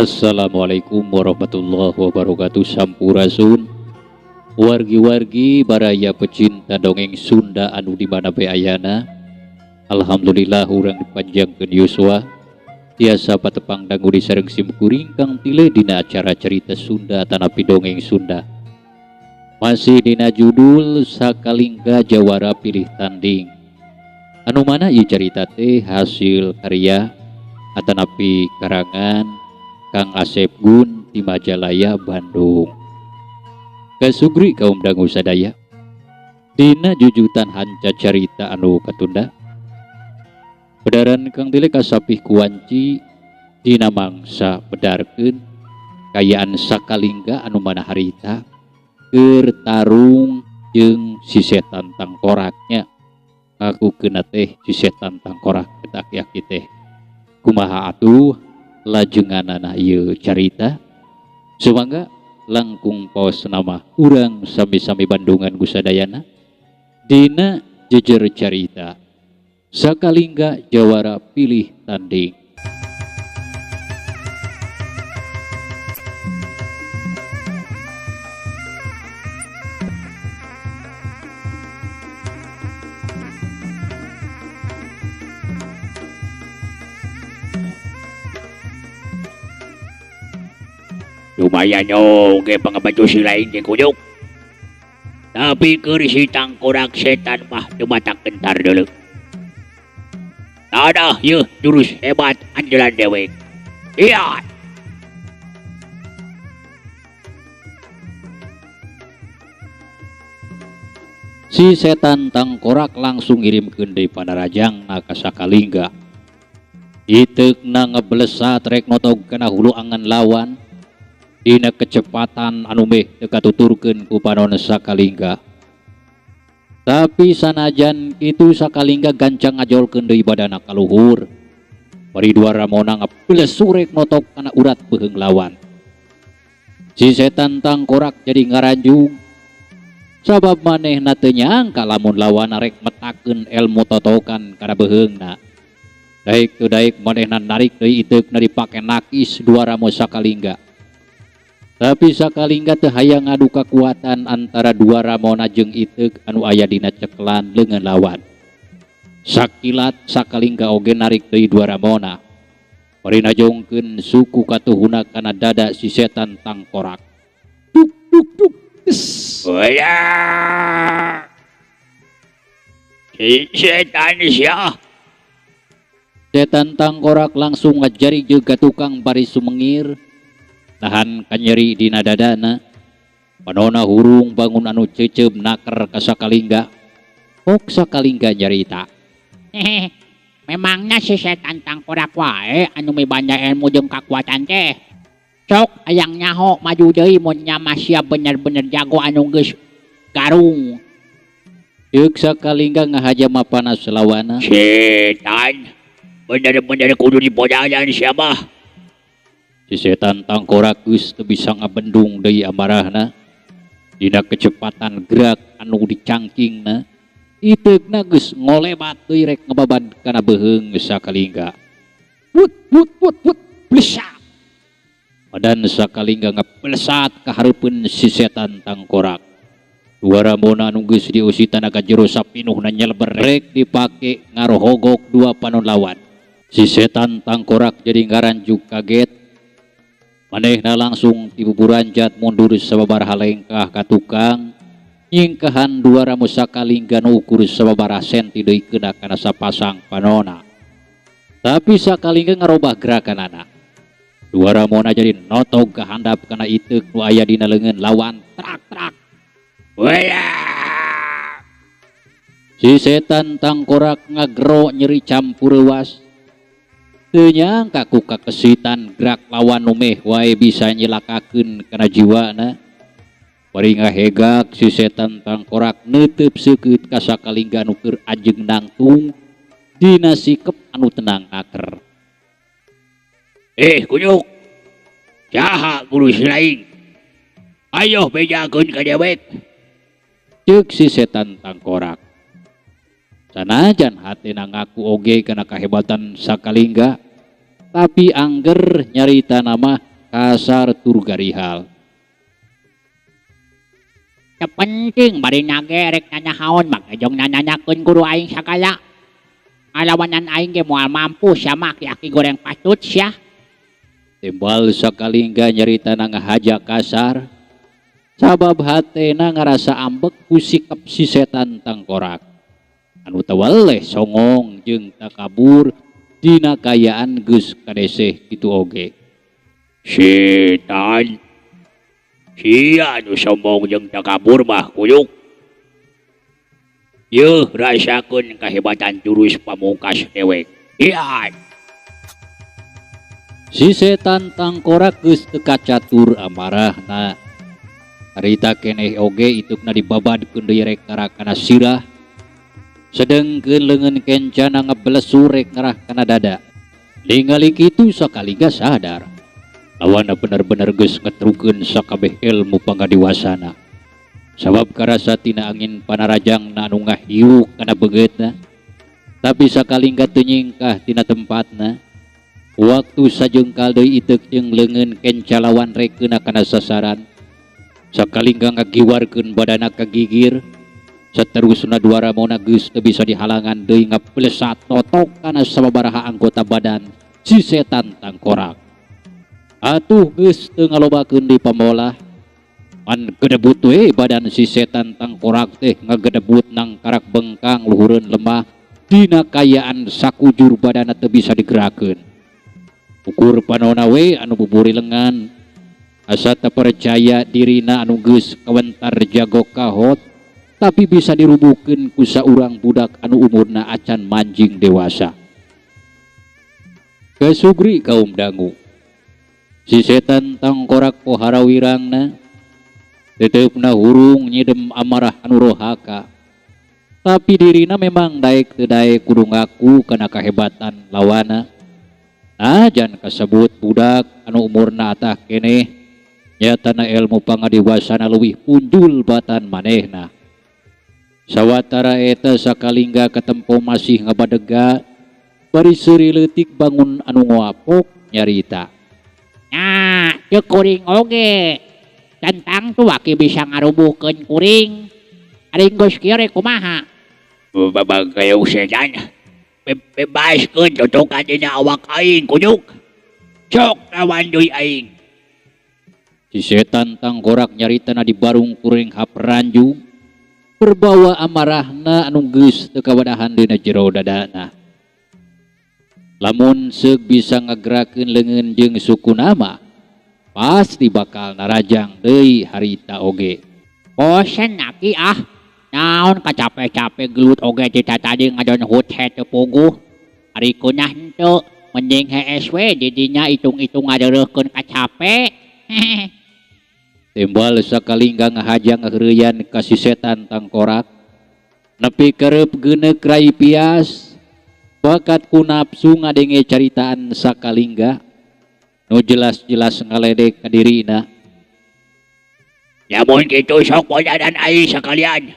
Assalamualaikum warahmatullahi wabarakatuh. Sampurasun, wargi-wargi baraya pecinta dongeng Sunda anu di mana bae ayana. Alhamdulillah, urang dipanjangkeun yuswa, tiasa patepang dangu di sareng simkuring Kang Tile dina acara cerita Sunda tanapi dongeng Sunda. Masih dina judul Sakalingga Jawara Pilih Tanding, anu mana ieu carita teh hasil karya atanapi karangan Kang Asep Gun di Majalaya, Bandung. Kasugri kaum dangu sadaya dina jujutan hanca carita anu katunda. Bedaran Kang Tile kasapih kuanci dina mangsa bedarkeun kayaan Sakalingga anu mana harita keur tarung jeung si setan tangkoraknya. Ngakukeun teh si setan tangkorak eta aki-aki teh. Kumaha atuh lajenganana ieu carita? Sumangga langkung paos nama urang sami-sami bandungan ku sadayana dina jejer carita Sakalingga Jawara Pilih Tanding. Lumayan oge pangabaju si lain di kunyuk. Tapi keur si tangkorak setan mah teu matak gentar deuleu. Tadah yeuh jurus hebat andalan dewek. Iya. Si setan tangkorak langsung ngirimkeun deui panarajangna ka Sakalingga. Iteukna ngeblesat rek notog kana hulu angan lawan. Dina kecepatan anu meh teu katuturkeun ku panon Sakalingga. Tapi sanajan kitu, Sakalingga gancang ngajolkeun deui badana ka luhur. Bari dua ramona ngeblesur rek notok kana urat beuheung lawan. Si setan tangkorak jadi ngaranjung. Sabab manehna teu nyangka lamun lawan rek metakeun ilmu totokan kana beuheungna. Daek teu daek manehna narik deui iteukna dipake nakis dua ramo Sakalingga. Tapi Sakalingga teu hayang ngadu kakuatan antara dua ramona jeung iteuk anu aya dina ceklan leungeun lawan. Sakilat Sakalingga oge narik deui dua ramona. Bari najongkeun suku katuhuna kana dada si setan tangkorak. Duk duk duk. Des. Oya. Si setan sia. Setan tangkorak langsung ngajari jeung tukang bari sumengir. Nahan kanyeri dina dadana. Panona hurung bangun anu cecep naker ka Sakalingga. Ok Sakalingga nyarita. Hehe. Memangnya si setan tangkorak wae anu mibanda ilmu jeung kakuatan teh. Sok hayang nyaho maju deui mun nya mah sia bener-bener jago anu geus garung. Ceuk Sakalingga ngahaja mapanas lawana. Setan bener-bener kudu dipodadan sia mah. Si setan tangkorak geus teu bisa ngabendung deui amarahna. Dina kecepatan gerak anu dicangkingna, iteukna geus ngolebat deui rek ngebabad kana beuheung Sakalingga. Wut wut wut wut, blesak. Badan Sakalingga ngeblesat ka hareupeun si setan tangkorak. Dua ramona anu geus diusitan ka jero sapinuhna nyeleber rek dipake ngarohogok dua panon lawan. Si setan tangkorak jadi ngaranjuk kaget. Manehna langsung tibuburanjat mundur sababaraha lengkah ka tukang. Nyingkahan dua ramo Sakalingga nu ukur sababaraha senti deui keuna kana sapasang panona. Tapi Sakalingga ngarobah gerakanana. Dua ramona jadi notog ka handap kana iteuk nu aya dina leungeun lawan, trak trak. Wah. Si setan tangkorak ngagero nyeri campur reuas. Teu nyangka ku kakesitan gerak lawan nu meh wae bisa nyilakakeun kana jiwana. Bari ngahegak si setan tangkorak neuteub seukeut ka Sakalingga nu keur ajeng nangtung dina sikep anu tenang naker. Eh, kunyuk. Saha guru lain? Ayo bejakeun ka dewek. Ceuk si setan tangkorak. Sanajan hatena ngaku oge kana kahebatan Sakalingga, tapi angger nyarita nama Kasar tur garihal. Teu penting bari nage rek nanahaon make jong nananyakeun guru aing sagala. Ngalawanan aing ge moal mampu sia mah aki-aki goreng patut sia. Timbal Sakalingga nyaritana ngahaja kasar sabab hatena ngarasa ambek ku sikap si setan tangkorak anu tawaleh songong jeung takabur dina kaayaan geus kadeseh kitu oge. Setan sia anu sombong jeung takabur mah kuyuk. Yeuh rasakeun kahebatan jurus pamungkas dewek. Hiat. Si setan tangkorak geus teu kacatur amarahna. Harita keneh oge itukna dibabadkeun deui rek ngarah kana sirah. Sedengkeun leungeun kencana ngebelesur rek ngarah kana dada. Ningali kitu Sakalingga sadar. Lawanna bener-bener geus ngetrukeun sakabeh ilmu pangadiwasana. Sabab karasa tina angin panarajangna anu ngahiuk kana beungeutna. Tapi Sakalingga teu nyingkah tina tempatna. Waktu sajengkal deui iteuk jeung leungeun kenca lawan rek keuna kana sasaran. Sakalingga ngagiwarkeun badana ka gigir. Saterusna dua ramona geus teu bisa dihalangan deui ngaplesat totok kana sababaraha anggota badan si setan tangkorak. Atuh geus teu ngalobakeun deui pamolah. Pan gedebut we badan si setan tangkorak teh ngagedebut nangkarak bengkang luhureun lemah dina kaayaan sakujur badana teu bisa digerakkeun. Ukur panona we anu buburi lengan asa teu percaya dirina anu geus kawentar jago kahot tapi bisa dirubuhkeun ku saurang budak anu umurna acan manjing dewasa. Kasugri kaum dangu. Si setan tangkorak pohara wirangna teteupna hurung nyidem amarah anu rohaka. Tapi dirina memang daek teu daek kudu ngaku kana kahebatan lawana. Najan kasebut budak anu umurna atah keneh nyatana ilmu pangadiwasana leuwih punjul batan manehna. Sawatara eta Sakalingga katempo masih ngabadega bari seuri leutik bangun anu ngoapok nyarita. Nah, ceuk kuring oge. Tentang tuh aki bisa ngarubuhkeun kuring. Ari geus kieu rek kumaha? Babagayung setan. Bebaskeun totokan dina awak aing kunyuk. Sok lawan deui aing. Si setan tangkorak nyaritana di barung kuring hapranjung berbawa amarahna anu geus teu kawadahan dina jero dadana. Lamun seug bisa ngagerakeun leungeun jeung sukuna mah pasti bakal narajang deui harita oge. Bosen aki ah. Naon kacape-cape gelut oge ti tatadi ngadon hut teu puguh. Ari kunyah henteu mending hees we di dinya itung-itung ngadeureuhkeun kacape. Timbal Sakalingga ngahaja ngaheureuyan ka si setan tangkorak. Nepi kerep geuneuk rai pias bakat ku nafsu ngadenge caritaan Sakalingga nu jelas-jelas ngaledek ka dirina. Lamun kitu sok bodadan aing sakalian.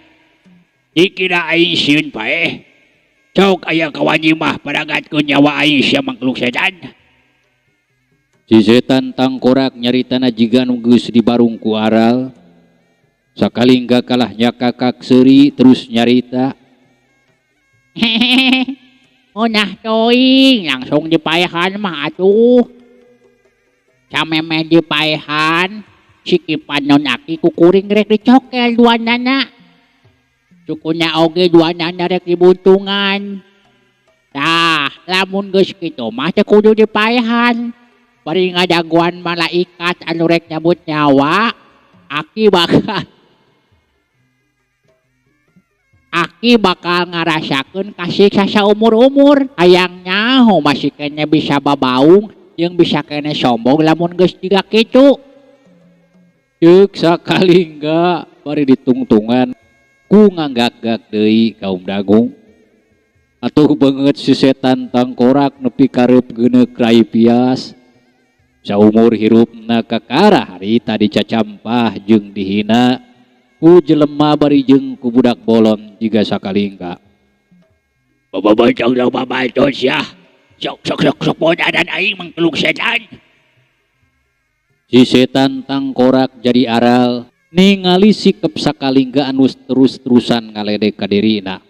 Dikira aing sieun paeh. Sok aya kawani mah paragatkeun nyawa aing sia mangkluk setan. Si setan tangkorak nyaritana jiga nu geus dibarung ku aral. Sakalingga kalah nyakakak seuri terus nyarita. Hehehe. Ngeunah teuing langsung dipaehan mah atuh. Samemeh dipaehan si Ki Panon aki ku kuring rek dicokel duanana. Sukuna oge duanana rek dibuntungan. Tah, lamun geus kitu mah teu kudu dipaehan. Bari ngadaguan malaikat anu rek nyabut nyawa, aki bakal ngarasakeun kasiksa saumur-umur. Hayang nyaho masih keneh bisa babaung jeung bisa keneh sombong lamun geus jiga kitu. Ceuk Sakalingga bari ditungtungan ku nganggak-gak deui kaum dangu. Atuh beungeut si setan tangkorak nepi kareup geuneuk rai pias. Saumur hirupna kakara harita dicacampah jeung dihina ku jelema bari jeung ku budak bolon jiga Sakalingga. Bababacang babatos ya. Sok sok sok sok bodadan aing mangkeluk setan. Si setan tangkorak jadi aral ningali sikep Sakalingga anu terus-terusan ngaledek ka dirina.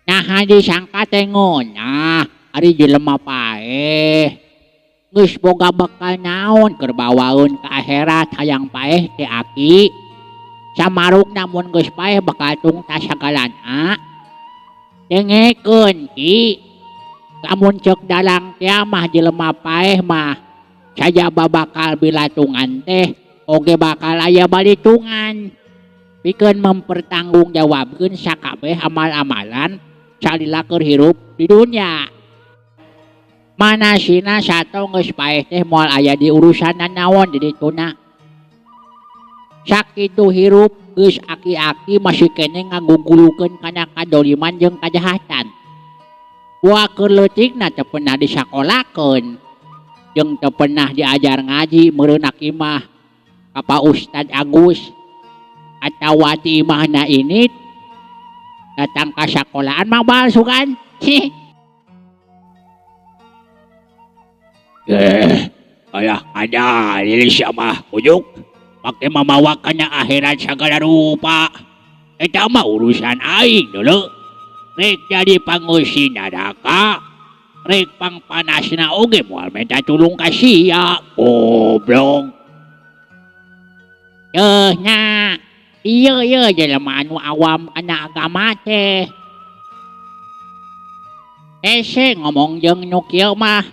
Naha disangka teh ngeunah ari jelema paeh. Geus boga bekal naon keur bawaeun ka akhirat hayang paeh teh aki. Samarukna mun geus paeh bakal tungtas sagalana. Dengekeun ki. Lamun ceuk dalang teh mah jelema paeh mah sajaba bakal bilatungan teh oge bakal aya balitungan. Pikeun mempertanggungjawabkeun sakabeh amal-amalan salila keur hirup di dunya. Manasina sato geus paeh teh moal aya di urusan nanaon di dituna. Sakitu hirup geus aki-aki masih keneh ngagugulukeun kana kadoliman jeung kajahatan. Buah keur leutikna teu pernah disakolakeun jeung teu pernah diajar ngaji meureun aki mah ka Pak Ustad Agus atawa ti imahna ini datang ka sakolaan mah balsu kan. Ayah ada lilis mah ujuk pake mamawa kana akhirat sagala rupa. Eta mah urusan aing dulu. Rek jadi pangusi neraka, rek pangpanasna oge moal minta tulung ka sia, goblok. Teuh nya, ieu ieu jelema anu awam kana agama teh. Hese ngomong jeung nu kieu mah,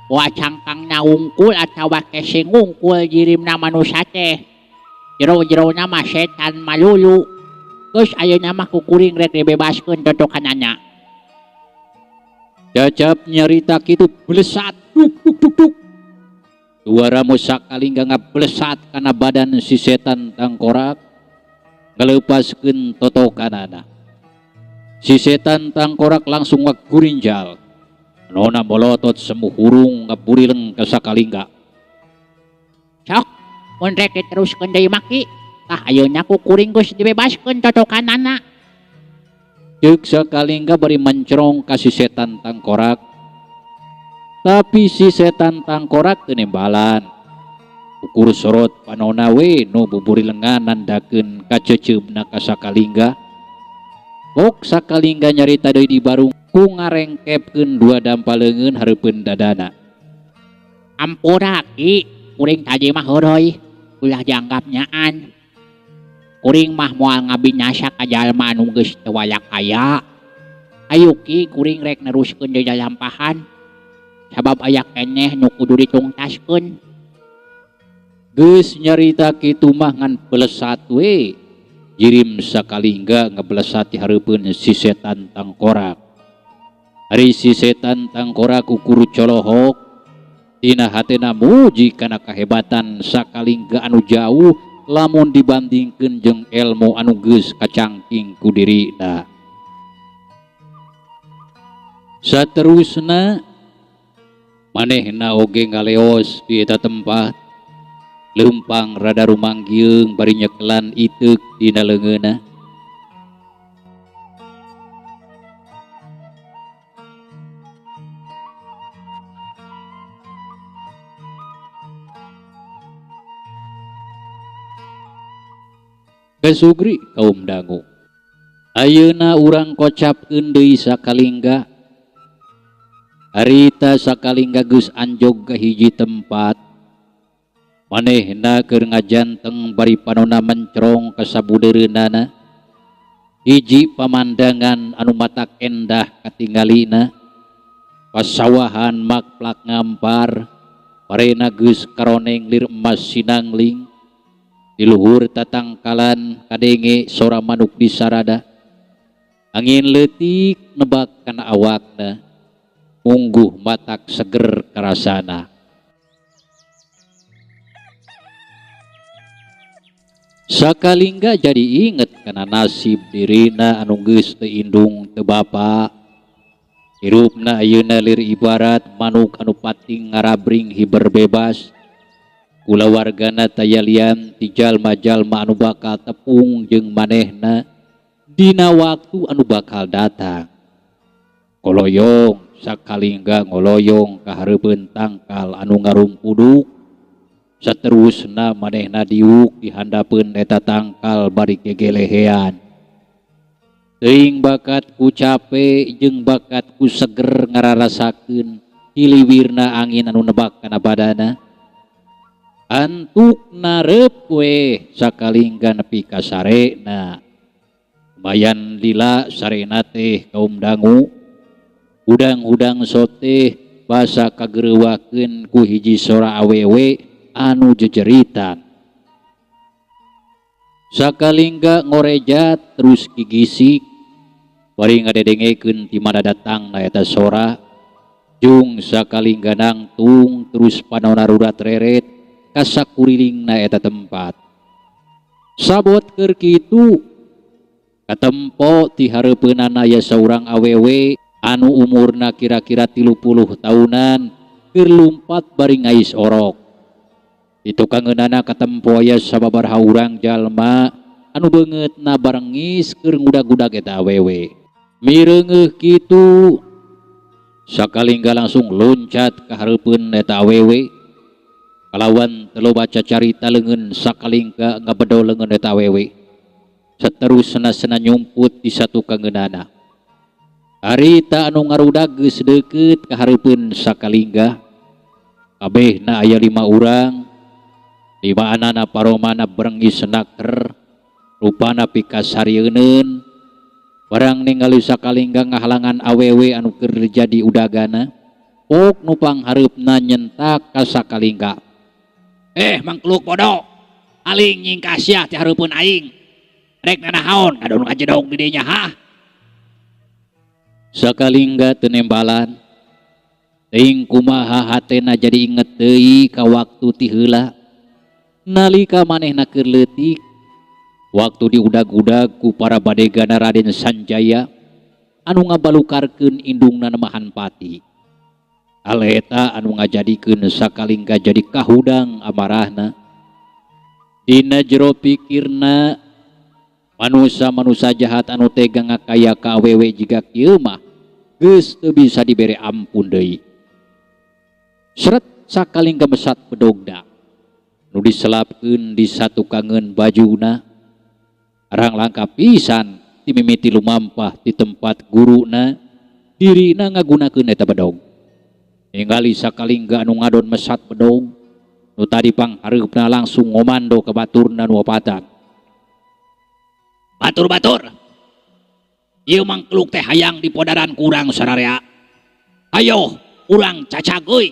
boa cangkangna wungkul atawa kesing wungkul jirimna manusa teh. Jero-jerona mah setan malulu. Geus ayeuna mah ku kuring rek dibebaskeun totokanana. Cacap nyarita kitu blesat duk duk duk duk. Suara Sakalingga ngablesat kana badan si setan tangkorak ngaleupaskeun totokanana. Si setan tangkorak langsung ngagurinjal. Nona molotot semu hurung ngaburileng ka Sakalingga. Sok, mun rek diteruskeun deui mah ki, tah ayeuna ku kuring geus dibebaskeun totokanana. Ceuk Sakalingga bari mencrong ka si setan tangkorak. Tapi si setan tangkorak teu nembalan. Ukur sorot panona we nu buburilengan nandakeun kaceceubna ka Sakalingga. Kok Sakalingga nyarita deui di barung ku ngarengkepkeun dua dampa leungeun hareupeun dadana. Ampura ki, kuring tadi mah heureuy, ulah dianggap nyaan. Kuring mah moal ngabinasa ka jalma anu geus teu wayak aya. Ayu ki kuring rek neruskeun deui lalampahan. Sabab aya keneh nu kudu ditungtaskeun. Geus nyarita kitu mah ngan belesat we. Jirim Sakalingga ngeblesat di hareupeun si setan tangkorak. Ari si setan tangkorak ukur colohok dina hatena muji kana kahebatan Sakalingga anu jauh lamun dibandingkeun jeung ilmu anu geus kacangking ku dirina. Saterusna manehna oge ngaleos di eta tempat. Leumpang rada rumanggieung bari nyekelan iteuk dina leungeunna. Kesugri kaum dangu. Ayeuna urang kocapkeun deui Sakalingga. Harita Sakalingga geus anjog ka hiji tempat. Manehna keur ngajanteng bari panona mencrong ka sabudeureunana. Hiji pamandangan anu matak endah katingalina. Pasawahan makplak ngampar, parena geus karoneng lir emas sinangling. Di luhur tatangkalan kadenge sora manuk disarada. Angin leutik nebak kana awakna, mungguh matak seger karasana. Sakalingga jadi inget kana nasib dirina anu geus teu indung teu bapa. Hirupna ayeuna lir ibarat manuk anu pating ngarabring hiber bebas. Kulawargana tayalian ti jalma-jalma anu bakal tepung jeung manehna dina waktu anu bakal datang. Koloyong Sakalingga ngoloyong ka hareupeun tangkal anu ngarumpuduk. Saterusna manehna diuk di handapeun eta tangkal bari gegelehean. Teuing bakat ku cape jeung bakat ku seger ngararasakeun hiliwirna angin anu nebak kana badana. Antuk narep we sakalingga nepi ka sarena. Lumayan lila sarena teh kaum dangu. Hudang-hudang soteh basa kagereuwakeun ku hiji sora awewe anu jejeritan. Sakalingga ngorejat terus gigisik bari ngadedengekeun ti mana datangna eta sora. Jung sakalingga nangtung terus panona rurat reret ka sakurilingna eta tempat. Sabot keur kitu katempo ti hareupeunana aya saurang awewe anu umurna kira-kira 30 tahunan keur lumpat bari ngais orok. Di tukangeunana katempo aya sababaraha urang jalma anu beungeutna barengis keur ngudag-udag eta awewe. Mireungeuh kitu sakalingga langsung loncat ka hareupeun eta awewe. Kalawan teu loba cacarita leungeun sakalingga ngabedo leungeun eta awewe. Saterusna sena nyumput di satukangeunana. Harita anu ngarudag geus deukeut ka hareupeun sakalingga. Kabehna aya 5 urang. Limaanana paromana brengis naker, rupana pikasarieun. Barang ningali sakalingga ngahalangan awewe anu keur jadi udagana, pok nu panghareupna nyentak ka sakalingga. Mangkluk bodoh. Aling nyingkah sia ti hareupeun aing. Rek nanahaon ngadon kajedog di dinya ha? Sakalingga teu nembalan. Teuing kumaha hatena jadi inget deui ka waktu ti heula. Nalika manehna keur leutik, waktu diudag-udag ku para badegana Raden Sanjaya anu ngabalukarkeun indungna nemahan pati. Hal eta anu ngajadikeun sakalingga jadi kahudang amarahna. Dina jero pikirna manusa-manusa jahat anu tega ngakaya ka awewe jiga kieu mah geus teu bisa dibere ampun deui. Seret sakalingga mesat bedogna nu diselapkeun di satukangeun bajuna. Arang langka pisan timimiti lumampah di tempat guruna dirina ngagunakeun eta bedog. Ningali sakalingga anu ngadon mesat bedog nu tadi panghareupna langsung ngomando ka baturna nu opatan. Batur-batur, ieu mangkluk teh hayang dipodaran ku urang sararea. Ayo urang cacageuy.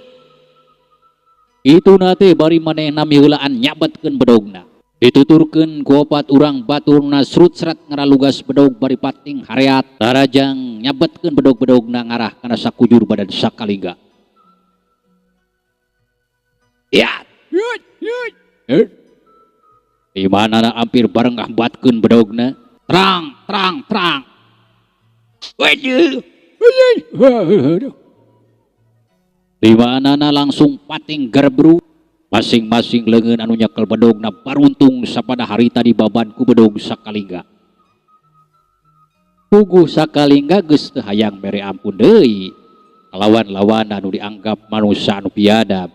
Kituna teh bari manehna miheulaan nyabetkeun bedogna. Dituturkeun ku opat urang baturna srut-sret ngaralugas bedog bari pating hareat. Tarajang nyabetkeun bedog-bedogna ngarah kana sakujur badan sakalingga. Ya. Di mana hampir bareng ngambatkeun bedogna. Terang, terang, terang. Waduh. Di manana langsung pating gerbru. Masing-masing leungeun anu nyekel bedogna baruntung sapada harita dibaban ku bedog sakalingga. Puguh sakalingga geus teu hayang mere ampun deui. Kalawan-lawan anu dianggap manusia anu biadab.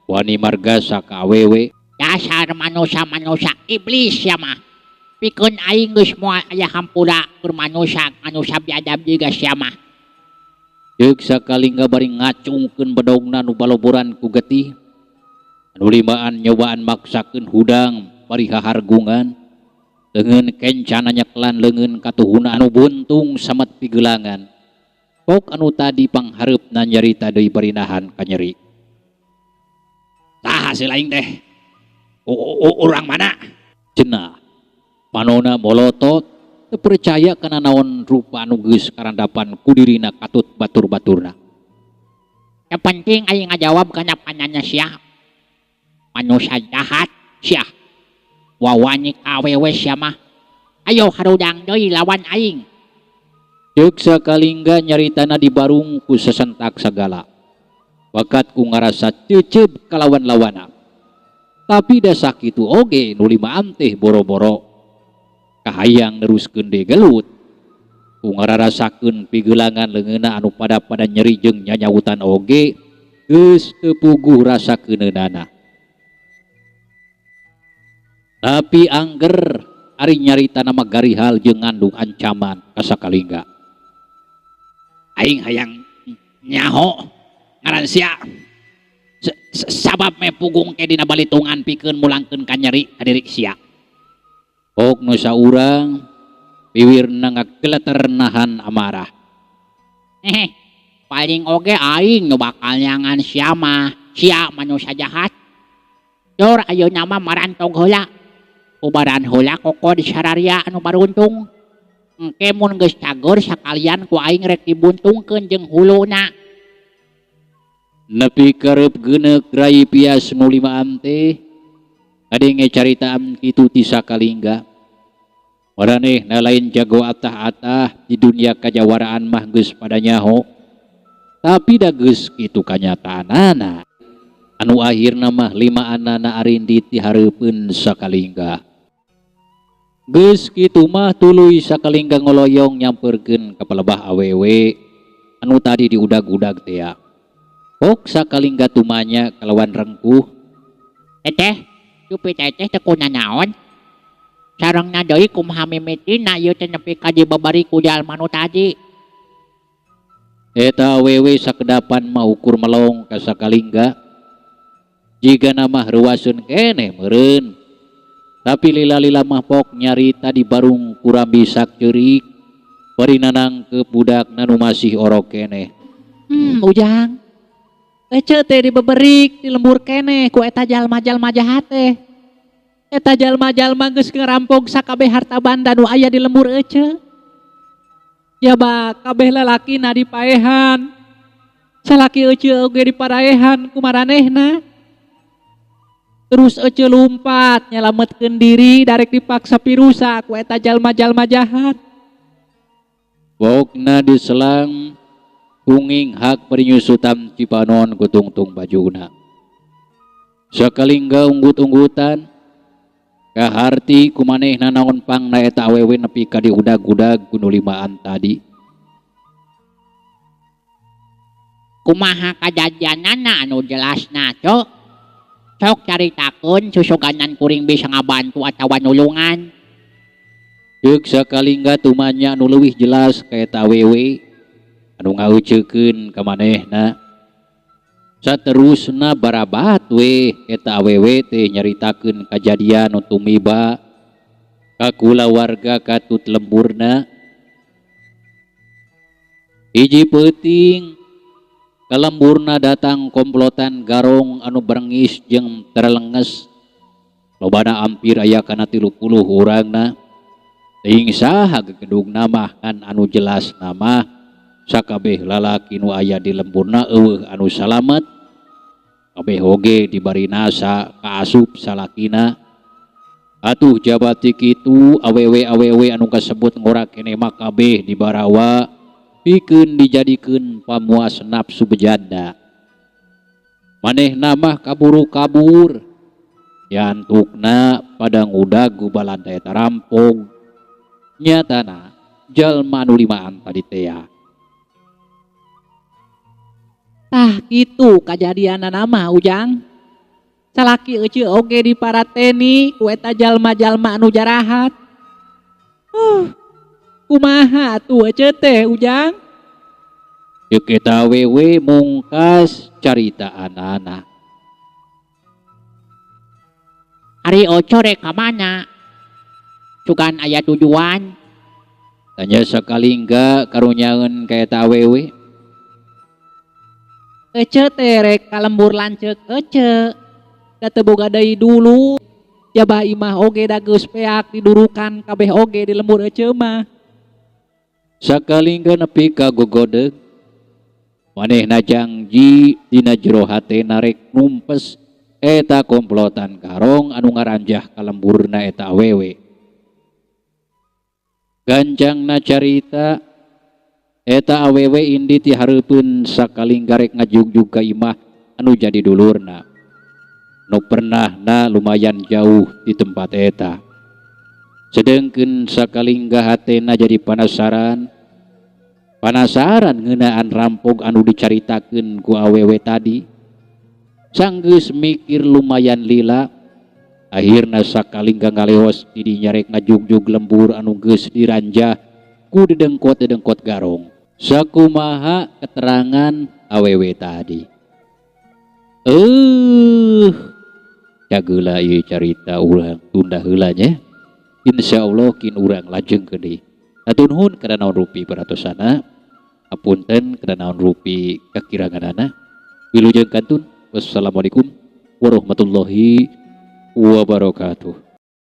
Wani margasa ka awewe. Dasar manusia-manusia iblis ya mah. Pikeun aing geus moal aya hampura keur manusia, manusia biadab juga sia mah. Ceuk sakalingga bari ngacungkeun bedogna nu baloboran ku getih. Anu limaan nyobaan maksakeun hudang bari hahargungan. Leungeun kencana nyekelan leungeun katuhuna anu buntung samet pigelangan. Pok anu tadi panghareupna nyarita deui bari nahan kanyeri. Tah hasil aing teh. Urang mana? Cenah. Panona molotot teu percaya kana naon rupa anu geus karandapan ku dirina katut batur-baturna. Yang penting aing ngajawab kana pananya sia. Manusia jahat sia. Wawani awewe sia mah. Ayo harudang deui lawan aing. Ceuk sakalingga nyaritana dibarung ku sesentak sagala. Wakat ku ngarasa ceuceub kalawan-lawana. Tapi da sakitu oge nu limaan teh boro-boro. Kahayang neruskeun deui gelut. Ku ngararasakeun pigelangan leungeunna anu pada-pada nyeri jeung nyanyawutan oge geus teu puguh rasa keuneunana. Tapi angger ari nyaritana mah garihal jeung ngandung ancaman ka Sakalingga. Aing hayang nyaho ngaran sia. Sabab me pugung ke dina balitungan pikeun mulangkeun kanyeri ka diri sia. Pok nu saurang biwirna ngageleter nahan amarah. Hehe, paling oge aing nu bakal nyangan sia mah, sia manusia jahat. Dor ayeuna mah marantog heula. Ubaran heula koko di sararia anu baruntung. Engke mun geus cager sakalian ku aing rek dibuntungkeun jeung huluna. Nepi karep geuneuk rai pias nu limaan teh ngadenge caritaan kitu ti Sakalingga. Maranehna lain jago atah-atah di dunia kajawaraan mah geus pada nyaho. Tapi da geus kitu kanyataanana. Anu akhirna mah limaanana arindi ti hareupeun Sakalingga. Geus kitu mah tuluy Sakalingga ngoloyong nyamperkeun ka palebah awewe anu tadi diudag-udag tea. Pok Sakalingga tumanya kalawan rengkuh. Teteh, cupi teteh teh kunanaon? Sarengna deui kumaha mimitina ieu teh nepi ka dibabari ku jalma nu tadi. Eta awewe sakedapan mah ukur melong ka Sakalingga. Jigana mah reuaseun keneh meureun. Tapi lila-lila mah pok nyarita di barung kurambi sakceurik bari nanangkeup budakna nu masih orok keneh. Ujang. Ece teh dibeberik di lembur keneh ku eta jalma-jalma jahat teh. Eta jalma-jalma geus ngerampok sakabeh harta banda nu aya di lembur ece. Jaba kabeh lalakina dipaehan. Salaki ece oge diparaehan ku maranehna. Terus ece lumpat nyalametkeun diri darek dipaksa pirusa ku eta jalma-jalma jahat. Pokna diselang kunging hak perinyusutan Cipanon kutungtung bajuna. Sakalingga unggut-unggutan kaharti kumanehna naon pangna eta awewe nepi ka diudag-udag ku nu limaan tadi. Kumaha kajadianana anu jelasna, Cok? Sok caritakeun susuganan kuring bisa ngabantu atawa nulungan. Ceuk Sakalingga tumanya anu leuwih jelas ka eta awewe anu ngauceukeun ka manehna. Saterusna barabat we eta awewe teh nyaritakeun kajadian nu tumiba ka kulawarga katut lemburna. Hiji peuting ka lemburna datang komplotan garong anu berengis jeung terlenges. Lobana ampir aya kana 30 urangna. Teuing saha gegedugna mah kan anu jelas nama sakabeh lalaki nu aya di lemburna eueuh anu salamet. Kabeh oge dibari nasa kaasup salakina. Atuh jabati kitu awewe-awewe anu kasebut ngorak keneh mah kabeh dibarawa pikeun dijadikeun pamuas nafsu bejanda. Manehna mah kaburu kabur. Yantukna pada ngudag gubalanda eta rampog. Nyatana jalma anu limaan tadi tea. Tah kitu kajadianana mah Ujang. Salaki ece oge diparateni ku eta jalma-jalma anu jarahat. Kumaha atuh ece teh Ujang? Ceuk eta awewe mungkas caritaanana. Ari oco rek ka mana? Sugan aya tujuan. Tanya Sakalingga karunyaeun ka eta awewe. Ece teh rek ka lembur lanceuk ece. Da teu boga deui dulu. Jabah imah oge da geus peak didurukan kabeh oge di lembur ece mah. Sakalingga nepi ka gogodeg. Manehna jangji dina jero hatena rek numpes eta komplotan garong anu ngaranjah ka lemburna eta awewe. Gancangna carita eta awewe indi ti hareupeun Sakalingga rek ngajugjug ka imah anu jadi dulurna. Nu pernahna lumayan jauh di tempat eta. Sedengkeun Sakalingga hatena jadi panasaran Panasaran ngeunaan rampog anu dicaritakeun ku awewe tadi. Sanggeus mikir lumayan lila, akhirna sakalingga ngaleos di dinya rek ngajugjug lembur anu geus diranjah ku dedengkot-dedengkot garong. Sakumaha keterangan awewe tadi. Cageula ieu carita urang tunda heula nya. Insyaallah kin urang lajengkeun deui. Hatur nuhun kana naon rupi peratosana. Apunten kana naon rupi kakiranganana. Wilujeng kantun. Wassalamualaikum warahmatullahi wabarakatuh.